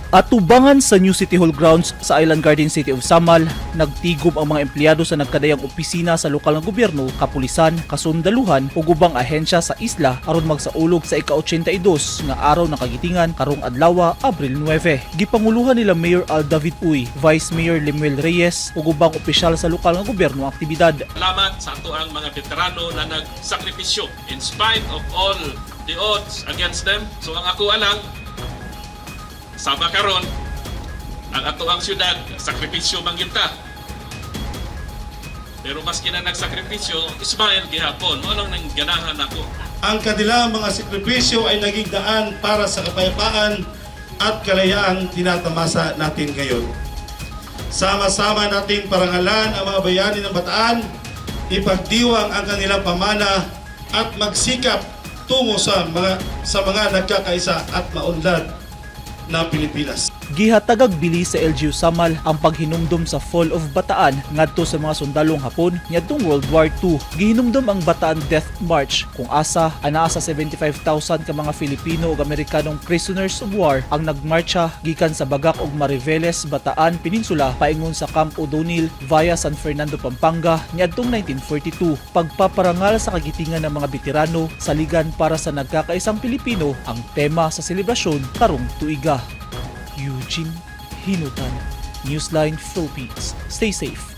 Atubangan sa New City Hall grounds sa Island Garden City of Samal, nagtigom ang mga empleyado sa nagkadayang opisina sa lokal nga gobyerno, kapulisan, kasundaluhan ug ubang ahensya sa isla aron magsaulog sa ika-82 nga Araw ng Kagitingan karong adlaw, Abril 9. Gipanguluhan nila Mayor Al David Uy, Vice Mayor Lemuel Reyes ug ubang opisyal sa lokal nga gobyerno ang aktibidad. Salamat sa atoang mga veterano na nagsakripisyo in spite of all the odds against them. So ang ako lang, sama karon, ang atoang syudad, sakripisyo man gyud ta. Pero maski na nagsakripisyo, smile gihapon. Mao lang nang ganahan ako. Ang kanilang mga sakripisyo ay naging daan para sa kapayapaan at kalayaang tinatamasa natin ngayon. Sama-sama nating parangalan ang mga bayani ng Bataan, ipagdiwang ang kanilang pamana at magsikap tungo sa mga nagkakaisa at maunlad na Pilipinas. Gihatagag bili sa LGU Samal ang paghinumdom sa Fall of Bataan ngadto sa mga sundalong Hapon niadtong World War II. Gihinumdom ang Bataan Death March kung asa anaa sa 75,000 ka mga Filipino ug Amerikanong prisoners of war ang nagmarcha gikan sa Bagac ug Mariveles, Bataan Peninsula paingon sa Camp O'Donnell via San Fernando, Pampanga niadtong 1942. Pagpaparangal sa kagitingan ng mga veterano, saligan para sa nagkakaisang Pilipino ang tema sa selebrasyon karong tuiga. Eugene Hinutan, Newsline Philippines. Stay safe.